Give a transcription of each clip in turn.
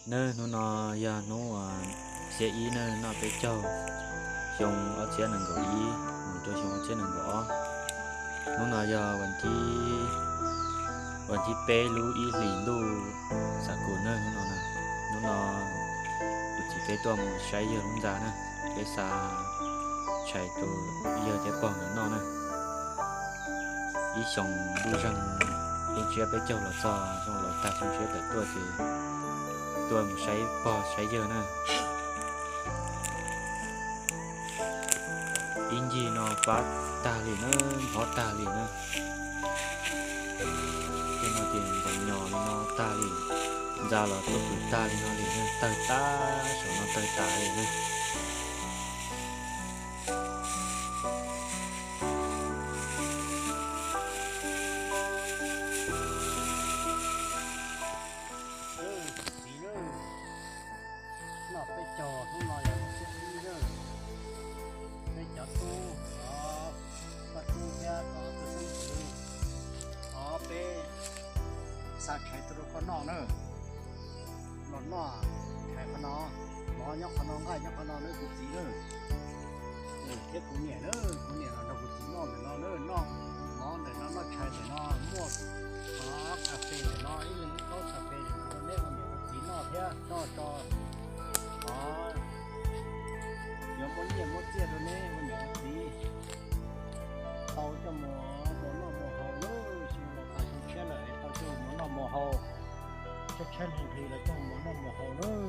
Nawb, hnub no yog hnub xiab ib nawb, noj peb caug, xyoo ob txhiab nees nkaum ib mus rau xyoo ob txhiab nees nkaum ob. Hnub no yog vas thib peb lub ib hlis ntuj xav kuv nawb. Hnub no, hnub no kuv txiv peb tuaj mus saib yawg lub ntxa na, peb xa tshais rau yawg thiab pog nkawd noj na. Ib xyoos ntuj zeeg xyoo tshiab peb caug los txog xyoo laus tag xyoo tshiab tawm tuaj ces tuaj mus saib pog saib yawg na. Ib ncig no pab tag li na, nphob tag li na. Tej no ces npoo nyos li no tag li, ntxa los tuaj pw tag li no li na, tawg tag, saum no tawg tas li na. Txiv, noj peb caug hnub no yog hnub xiab ib na. Peb cov tub, o, koj tub thiab koj ob tug tub ntxwv, o, peb xa tshais tuaj rau koj noj na. Los noj tshais qhov no, mov nyob qhov no, nqaij nyob qhov no nawb kuv txiv na. Thiab kuv niam na, kuv niam los nrog kuv txiv noj ntawm no na, noj mov ntawm no, noj tshais ntawm no, muaj, o, kas fes ntawm no, ib leeg ib taub kas fes ntawm no rau neb ua niam ua txiv noj thiab noj tso. O, yuav muab nyiaj muab txiaj rau neb ua niam ua txiv tau coj mus ua noj mus haus lawm, xyoo laus tas xyoo tshiab lawm tau coj mus ua noj mus haus, tshaib tshaib nqhis nqhis los coj mus ua noj mus haus lawm.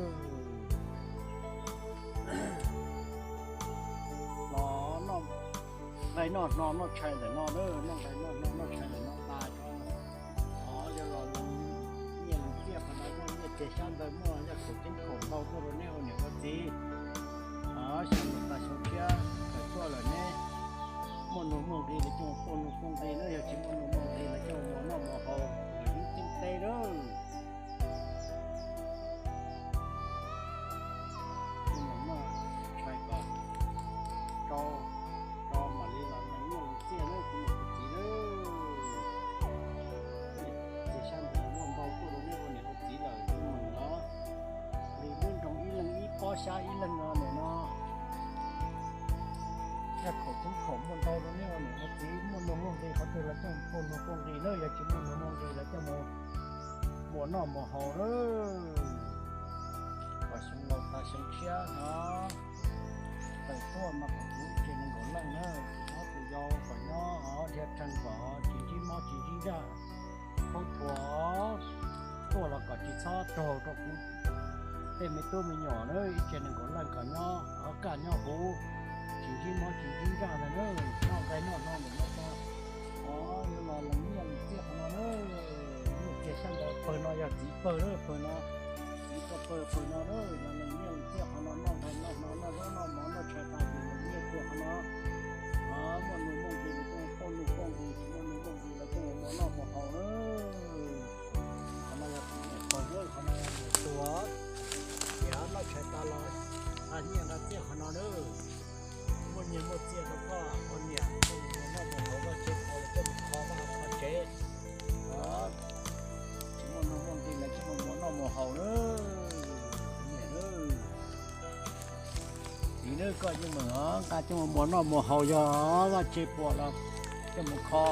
Los noj nqaij noj hno noj tshais ntawm no na, noj nqaij noj hno noj tshais ntawm no tas tso. O, yog los nyiaj los txiaj qhov no, muaj nyiaj txiag xyab ntawv, muaj yaj khaum ceeb khaum ntau tuaj rau neb ua niam ua txiv. O, xyoo laus tas xyoo tshiab tawm tuaj lawm neb muaj nuj muaj nqi los coj mus pauj nuj pauj nqi na, yog tsis muaj nuj muaj nqi los coj mus ua noj mus haus lawm yeeb ceeb teb lawm. Noj tshais kom rau, rau mam li los nyiaj los txiaj na kuv niam kuv txiv na. Ces sab ntawd muaj ntau tuaj rau neb ua niam ua txiv lawm yeej meem os. Li neb nrog ib leeg ib pob xyab ib leeg no nim no, yaj khaum ceeb khaum muaj ntau rau neb ua niam ua txiv, muaj nuj muaj nqi qhov twg los coj mus pauj nuj pauj nqi na, yog tsis muaj nuj muaj nqi los coj mus ua noj mus haus na. Kom xyoo laus tas xyoo tshiab no tawm tuaj mas kom kuv ib tsev nees nkaum leej na, tus hlob tus yau kom nyob dhia rhees kom tsis ntsib mob tsis ntsib ntsaj, thaub thuas tuaj los kom tsis txhob raug rau kuv tej me tub me nyuam na, ib tsev nees nkaum leej kom nyob hauv kaj nyob huv, tsis ntsib mob tsis ntsib ntsaj ntag na. Noj nqaij noj hno ntawm no tso. O, yuav los lees nyiaj lees txiaj qhov no na. Nyiaj txiag xyab ntawv pawg no yog txiv pawg na, pawg no, txiv koj pawg pawg no na, los lees nyiaj lees txiaj qhov no, noj nqaij noj hno noj zaub noj mov noj tshais tas ces lees nyiaj txiag qhov no. O, muaj nuj muaj nqis los coj mus pauj nuj pauj nqis, tsis muaj nuj muaj nqis los coj mus ua noj ua haus na. Qhov no yog tus niam pawg na, qhov no yog niam tuag. Ces noj tshais tas los nqa nyiaj nqa txiaj qhov no na. Muaj nyiaj muaj txiaj rau koj ua niam, koj mus ua noj mus haus, vaj tsev puas los coj mus kho vaj kho tsev. Tsis muaj nuj muaj nqis los coj mus ua noj mus haus na. Niam na, txiv na, koj yeej meem nqa coj mus ua noj mus haus, yog vaj tsev puas los coj mus kho,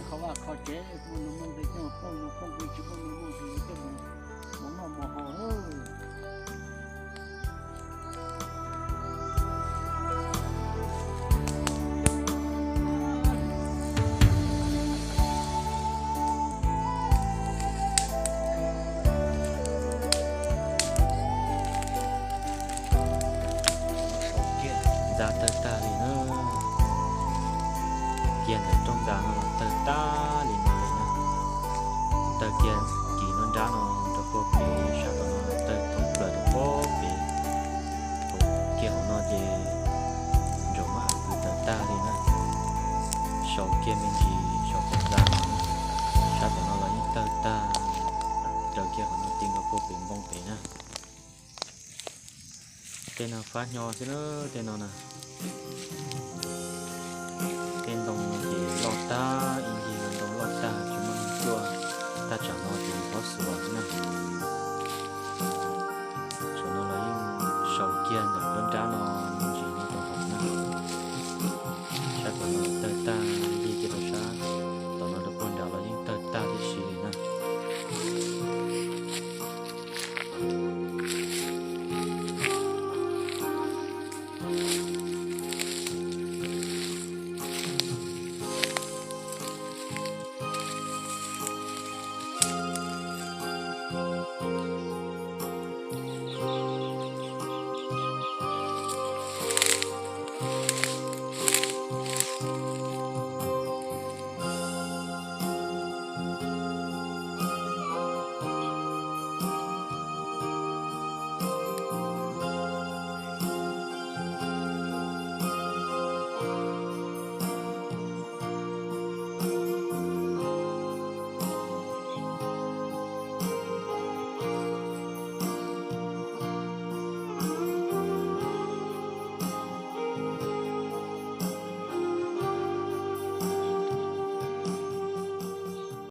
kho vaj kho tsev, muaj nuj muaj nqis coj mus pauj nuj pauj nqis, tsis muaj nuj muaj nqis coj mus ua noj mus haus na. Ntxa tawg tag li na. Kiag ntawm rooj ntxa no los tawg tag li no li na. Tawg kiag kis no nrab no rau puag pem sab tom no tawg thoob plaws rau puag pem. Kiag hauv no ces ntsaum mab hawm pw tawg tag li na. Sau kiag me ntsis saum tom ntxa no, sab tom no los yeej tawg tag. Raws kiag qhov no ti nkaus puag pem npoo pem na. Tej no fab hnyo xwb na, tej no na. Tej ntoo no ces loj tag, ib ncig ntoo loj tag tsis muaj neeg tuaj, thaj tsam no ces nphob xuas xwb na. Tsaus kiag ntawm nruab nrab no me ntsis no rau hauv na. Sab tom no tawg tag, yig kiag rau sab tom no rau puag nrad los yeej tawg tag tib si li na.